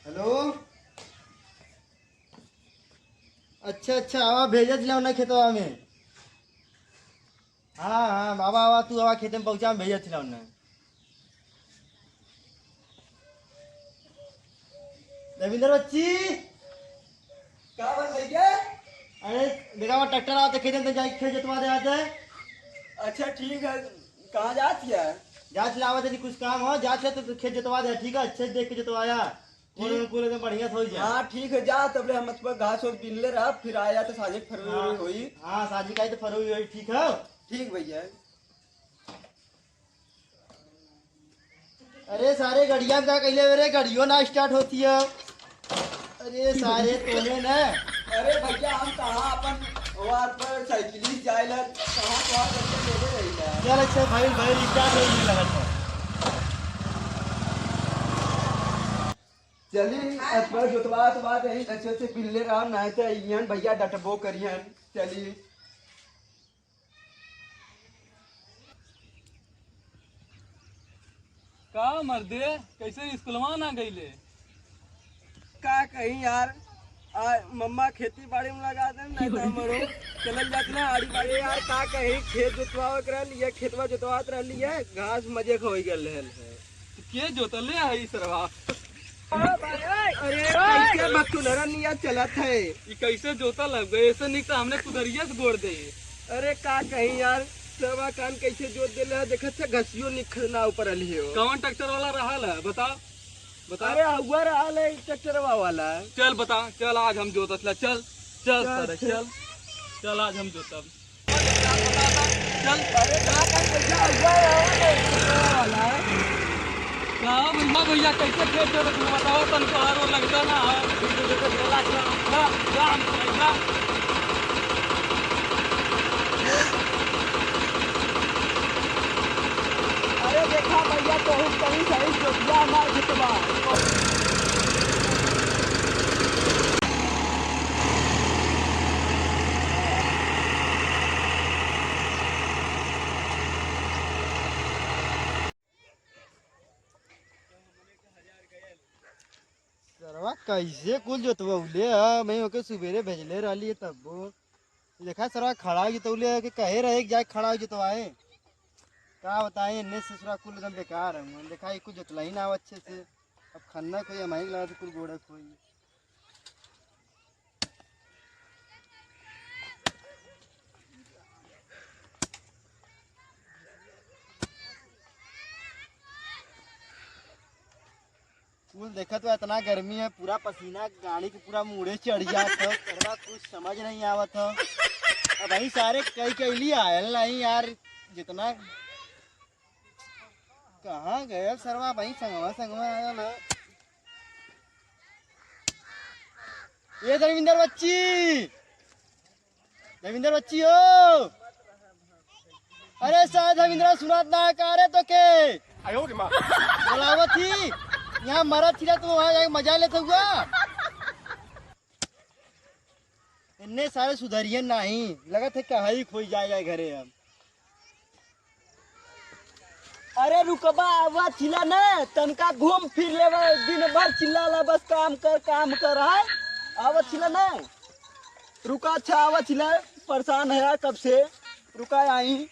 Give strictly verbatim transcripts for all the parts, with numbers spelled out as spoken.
हेलो, अच्छा अच्छा, आवा, भेजत जाओ ना खेतवा में। हाँ हाँ, आवा आवा, तू आवा, खेते में पहुँचा, हम भेजत जाओ ना। रविंदर बच्ची। का बात भैया? अरे देखा, वहाँ ट्रैक्टर आवत है, खेते में जाए, खेत जोतवा दे आते। अच्छा ठीक है, कहाँ जात है? जात लावा, यदि कुछ काम हो, जात है तो खेत जोतवा दे, ठीक है, अच्छे देख के जोतवाया। पूरे ठीक। पूरे एकदम बढ़िया से हो जाए। हाँ ठीक है, जा तब ले हम मतलब घास और बिनले रहा, फिर आया तो साझे फरवे हाँ। होई। हाँ, साझे का ही तो फरवे होई, ठीक है। ठीक भैया। अरे सारे, गड़िया का कैले रे, गड़ियो ना स्टार्ट होती है। अरे सारे तोने ना। अरे भैया, हम कहाँ अपन वार पर साइकिल ही जाए ला, कहाँ कहाँ करके लेके रही ला। चल अच्छा भाई, भाई स्टार्ट होने लगा था। चली, अतवा जोतवा, अतवा दे, अच्छे से बिल्ले राम, ना तो इहन भैया डटबो करिहन। चली। का मर्दे, कैसे स्कूलवा ना गईले? का कहीं यार, आ, मम्मा खेती बाड़ी में लगा दे, नहीं तो हमरो चलल जात ना आड़ी बाड़ी। यार का कहीं, खेत जोतवावे के रहल, ये खेतवा जोतवात रहली है, घास मजे के हो गल रहल है। तो के जोतले है ई सरवा? अरे कैसे बकचोदरा निया चलत है? ई कैसे जोता लग गए? ऐसे निक तो हमने कुदरिया से गोड़ दे। अरे का कहीं यार, सरवा कान कैसे जोत देले है, देखत है घसियो निखरना ऊपर अली हो। कौन ट्रैक्टर वाला रहा है, बता, बता। अरे हुआ रहा है ट्रैक्टरवा वाला। चल बता, चल आज हम जोतत ला, चल, चल चल, सारे, चल। चल, चल आज हम जोतब। चल। अरे का कर भैया, हुआ रहा है ट्रैक्टरवा वाला। का भैया, भैया कैसे खेत जोतत हो बताओ, तन तोहार और लगता ना है। चला, चला, चला, चला, हम चला। अरे देखा भैया, तो हम कहीं सही जोतिया मार खेतवा। सरवा कैसे कुल जोतवौले ह? मैं ओके सुबेरे भेजले रहली ह तब्बो। देखा सरवा खड़ा जोतवले ह कि कहे रहे कि जाए खड़ा जोतवाए। का बताएं, एन्ने से सरवा कुल एकदम बेकार है। देखा ये कुल जोतला ही ना हो अच्छे से। अब खन्ना कोई हमारी लगा तो कुल गोड़ा कोई। कुल देखत बा, इतना गर्मी है, पूरा पसीना गाड़ी के पूरा मूड़े चढ़ जात है। सरवा कुछ समझ नहीं आवत है। अब वही सारे कई कैली आयल नहीं यार, जितना कहाँ गयल सरवा, वही संगवा संगवा आयल है। ये धर्मेंद्र बच्ची, धर्मेंद्र बच्ची हो। अरे साहब धर्मेंद्र, सुनात ना का रे तो के? आयो रे माँ। बोलावत ही, यहाँ मरत ही रे, तू वहाँ जाके मजा लेते हुआ। इन्ने सारे सुधरियन नाही, लगत है कहाई खोई जाए जाए घरे अब। अरे रुकबा, आवा चिल्ला न, तनका घूम फिर लेवा, दिन भर चिल्ला ला बस काम कर, काम कर, है? आवा चिल्ला न, रुका, अच्छा आवा चिल्ला, परेशान है यार कब से, रुका आई।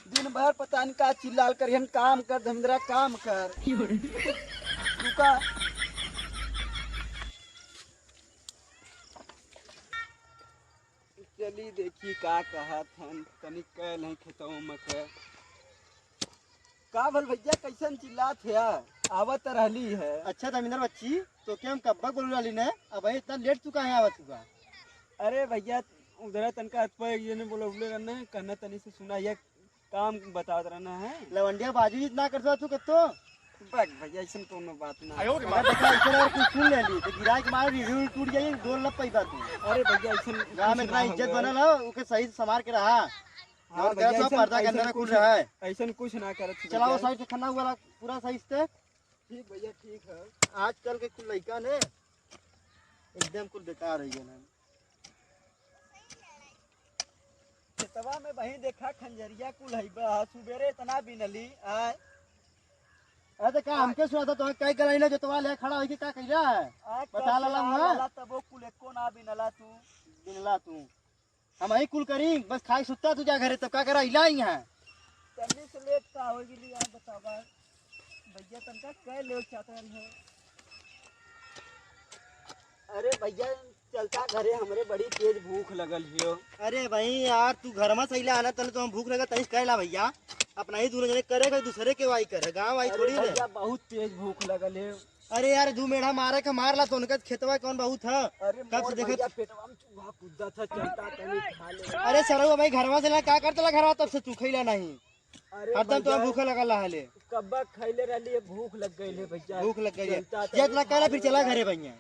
दिन भर पता नहीं का चिल्लाल करिहन, काम कर धमिंदरा, काम कर। रुका। चली देखी का कहत हन, तनी कह नहीं खेतवा में के। का भल भैया, कैसन चिल्लात है? आवत रहली है। अच्छा धर्मेंद्र बच्ची, तो क्या हम कब्बा बोल रहली ने? अब भाई इतना लेट तू काहे आवत हुआ? अरे भैया, उधर तनका हाथ पर ये ने बोलौले रहने, कहना तनी से सुना, ये काम बतावत रहना है। लवंडिया बाजू जितना कर सकत तू कत्तो? बक भैया, ऐसन कोनो बात ना। आयो रे माँ। अगर देखा, ऐसन अगर कुछ सुन लेली, तो गिराए के मारे रीढ़ी उड़ी टूट जाई, डोल न पैबा तू। अरे भैया, ऐसन गाँव में कुछ इतना ना इज्जत होगा। बनल हो, ओके सही से संभाल के रहा। हाँ और भैया, गैस और ऐसन, पर्दा के ऐसन अंदर कुछ कुछ, रहा है। ऐसन कुछ ना करत चलाओ भैया। साइड से खाना वाला पूरा सही से। ठीक भैया, ठीक है। आजकल के कुल लइका ने एकदम कुल बेकार हो गए हैं। खेतवा में वहीं देखा खंजरिया कुल है बा, सुबेरे इतना बिनली आए। अरे, का हमके सुना था, तो कई गलाई ना जोतवा ले खड़ा होई के का कइला है? आ, बता कब ला से ला आ हुआ। लाला तबो कुल एको ना बिनला तू। बिनला तू। हम ही कुल करी, बस खाई सुत्ता तू जा घरे, तब का करा इला ही है। तन्नी से लेट का होई गेली यार, बतावा। भैया तनका कह ले चाहता है। अरे भैया, चलता घरे, हमरे बड़ी तेज भूख लगल हियो। अरे भाई यार, तू घर में सही ला ना, तने तो हम भूख लगल, तनी कह ला भैया। अपना ही दोनों जने करे, कोई दूसरे के वाई करे, गाँव वाई अरे थोड़ी है। भैया, बहुत तेज भूख लगल है। अरे यार, दू मेढ़ा मारे के मार ला, तो उनका खेतवा कौन बहुत है? अरे कब से मोर देखत भैया, पेटवा में चूहा कूदा था, चलता तनी खा ले। अरे सरऊ भाई, घरवा से ना का करते ला घरवा, तब से तू खइला नहीं। अरे हरदम तो भैया, भूखे लगल रहले। कब्बा खइले रहली, भूख लग गई है भैया। भूख लग गई है। चलता ये इतना तनी कहला खा फिर ले चला यार। घरे भैया।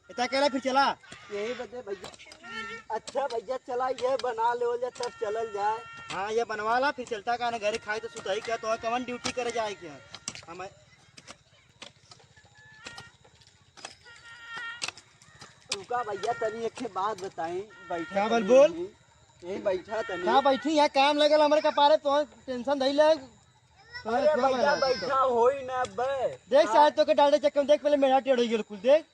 इतना कहला फिर चला। यही बदे भैया। अच्छा भैया, चला ये बना ले जा, तब चलल जाए। हाँ, ये बनवा ला, फिर चलता का ना घरे खाए तो सुताई क्या, तो कवन ड्यूटी करे जाए क्या? हम रुका भैया, तनी एक ठे बात बताई। बैठा का बोल, तनी बोल। यहीं, यहीं बैठा तनी। का बैठी? यहाँ काम लगल हमरे कपारे, तो टेंशन धइले। अरे भैया, बैठा होई ना बे। देख, शायद तोके डांटे चक्कर में, देख, पहले मेरा टेढ़ हो गया कुल, देख।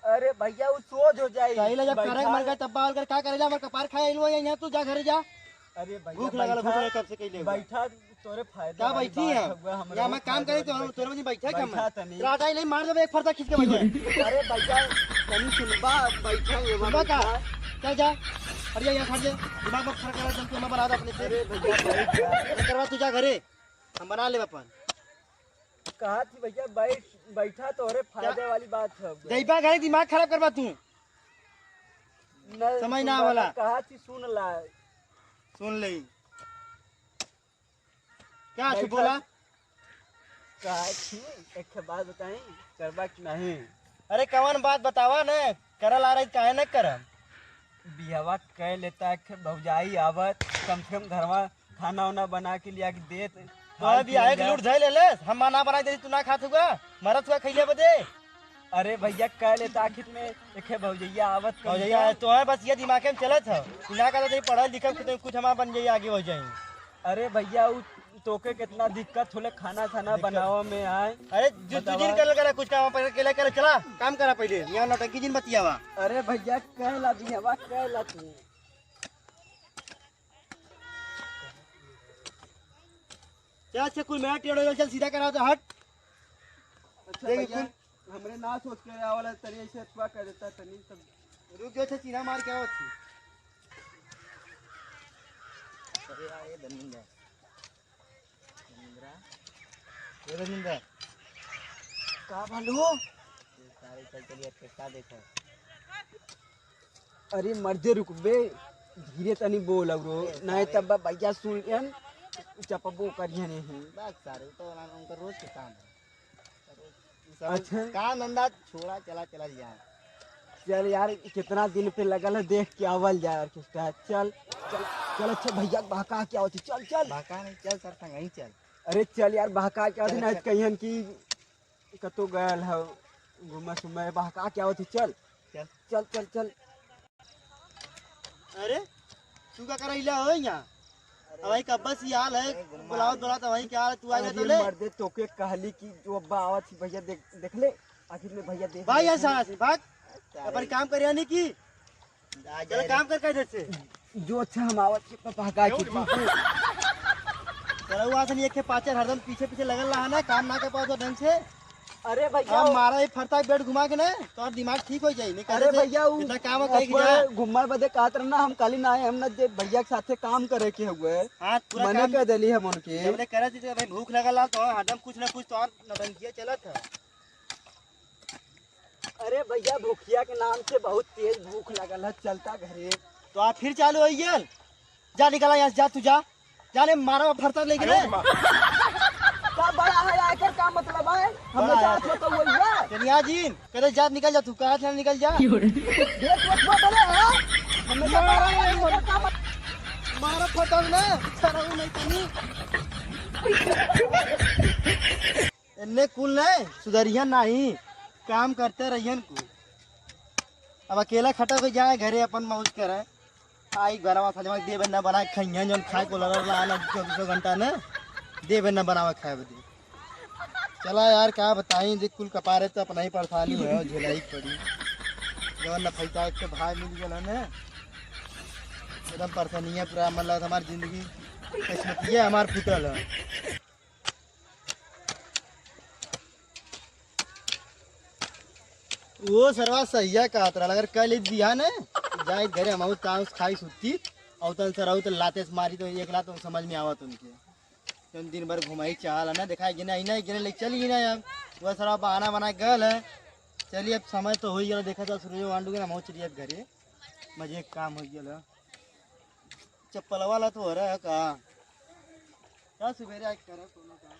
अरे भैया, उ सोझ हो जाई। कहिला जब करे बैठा। मन का तब बाल कर, का करेला, हमर कपार खाए आइल हुआ यहाँ, तू जा घरे जा। अरे भैया, भूख लगल, बैठा, भूख लगल, कब से कइले हुआ। बैठा, तोरे फायदे का वाली बैठी बात है? हउआ, हमरो या मैं काम करे तो बैठा। तोरे वजह बैठा क्या मैं? बैठा तनी। राजा ही नहीं मार देबे एक फरता खींच के बैठा। अरे भैया, तनी सुनबा, बैठा ये सुनबा का? बैठा। चल जा। अरे यहाँ खड़ जा। दिमाग मत खराब कर, तुम बना दो अपने से। अरे भैया, बैठ जा। करवा तू जा घरे। हम बना लेब अपन। कहा थी भैया, बैठ, बैठा, तोरे क्या? फायदे वाली बात है। जइबा घरे दिमाग खराब करबा तू। न समझ ना सुनबा, आवला। कहा थी सुन ला। सुन ले। क्या आछू बैठा। बोला? कहा थी, एक ठे बात बताई, करबा कि नहीं? अरे कवन बात बतावा न, करल आ रही काहे न करम? बिहवा कह लेता एक ठे भौजाई आवत, कम से कम घरवा खाना उना बना के लिया के देत। तो अभी आए के लूट धै ले लेस, हम ना बनाई देती तू ना खात हुआ, मरत हुआ खइले बदे। अरे भैया, कह लेता आखिर में एके भौजैया आवत कम से कम। तो है बस ये दिमाग में चलत है, कि ना कहता पढ़ल लिखल कुछ, कुछ हमारा बन जाइए, आगे हो जाए। अरे भैया, उ तोके कितना दिक्कत होले खाना खाना दिक्कत। बनावे में आए। अरे जो तू बतावा। जिन कर लगा कुछ काम पर अकेले कर चला, काम करा पहले, यहाँ नौटंकी जिन बतियावा। अरे भैया, कहला दियावा, कहला तू। चल, अच्छा, कुल मेरा टेढ़ हो गया, चल सीधा करा तो हट। अच्छा देख, भैया, कुल हमरे ना सोच के आवे वाला तनी ऐसे अथवा कर देता तनी तब। रुक जो, अच्छा, चीना मार के आवत थी। अरे यार, ये धर्मेंद्र। धर्मेंद्र। ये धर्मेंद्र। का भालू? ये सारे चल चलिए, कितना देखो। अरे मर्दे रुकबे, धीरे तनी बोल अउरो, अरे नहीं सारे। तब भैया सुन लियन, चपबो करिए नहीं। बस सारे, तो ना उनका रोज के काम है। रोज, सब अच्छा। काम धंधा छोड़ा, चला, चला जाए। चल यार, कितना दिन पे लगल है, देख के आवल जाए ऑर्केस्ट्रा। चल, चल, चल, अच्छा भैया, बहका के आवत है, चल, चल। बहका नहीं, चल सर, संग ही चल। अरे चल यार, बहका के आवत है, चल, नहीं चल। तो कहियन कि कतो गयल है, घुमा सुमा, बहका के आवत है, चल। चल। चल, चल, चल। अरे, तू का करैला हो यहाँ? अरे, अब भाई कब्बस ही हाल है, अरे, घुमा बुलावत, बुलावत, वही क्या हाल है, तू आ गया अरे तो ले। मर्दे, तोके कहली कि जो अब्बा आवत ही, भैया देख, देख ले, आखिर में भैया देख भाई, ले। ऐसा हाल है, भाग, सारे। अपन काम करे यानी कि? जा, चल, जा, काम कर, कर इधर से। जो अच्छा हम आवत के पापा का की। चलो, वहाँ से नहीं, एक पाचर हरदम पीछे, पीछे लगल रहा ना, काम ना कर पाओ तो ढंग से। अरे भैया, हम वो मारा ही फरता बेड घुमा के ना, तो दिमाग ठीक हो जाई, नहीं अरे कहते भैया, वो इतना काम है, कहीं की ऊपर जा। घुमा बदे कहत रहना, हम काली ना आए, हम ना जे भैया के साथे काम करे के हुए। हाँ, पूरा मने काम कह देली हम उनके। जब ले करे थी, तो भाई भूख लगल रहा, तो हरदम कुछ ना कुछ तो और नौटंकिया चलत है। अरे भैया, भूखिया के नाम से बहुत तेज भूख लगल है, चलता घरे। तो आप फिर चालू हो गया? जा निकला यहाँ से, जा तू जा। जा ले मारा फरता लेके ले। का बड़ा है आकर का मतलब है? हमें बड़ा जा है। तो वही है। चलिया जी, कहते जा निकल जा तू, कहाँ से निकल जा? देख, देख, वो बोले, हाँ? हमें तो मारा मारा है, है, मर- का मत- मारा फरता ना, सारा वो नहीं तनी। इन्ने कुल नहीं, सुधरिया नहीं, काम करते रहियन कुल। अब अकेला खटा हो जाए, घरे अपन मौज करे। आई घरवा सजवा देबे न बना के खइहें, जौन खाए को लड़ल रहा ना चौबीसों घंटा ने, देबे न बनावे खाए बदे। चला यार, का बताई, जे कुल कपारे तो अपना ही परेशानी है, झेलाई के पड़ी। जवन न फैसा एक तो भाई मिल गया ना, एकदम परेशानी है पूरा, मतलब हमार जिंदगी किस्मतिया हमार फूटल है। वो सरवा सहिया कहत रहल, अगर कल ही दिया ना, जाए घरे हम ताउस खाई सुत्ती, और तन सर तो लाते से मारी तो एक लात तो समझ में आवत उनके। जौन दिन भर घुमाई चाल ना, देखाई गिना, इना गिने ले चली गिना यार। वह सरवा बहाना बना के गल है। चलिए अब समय तो हो ही गया, देखा था सूरज वांडू के ना, हम चलिए अब घरे, मजे के काम हो गया। चप्पल वाला तो हो रहा है का? का सुबेरे आज करे कोनो काम?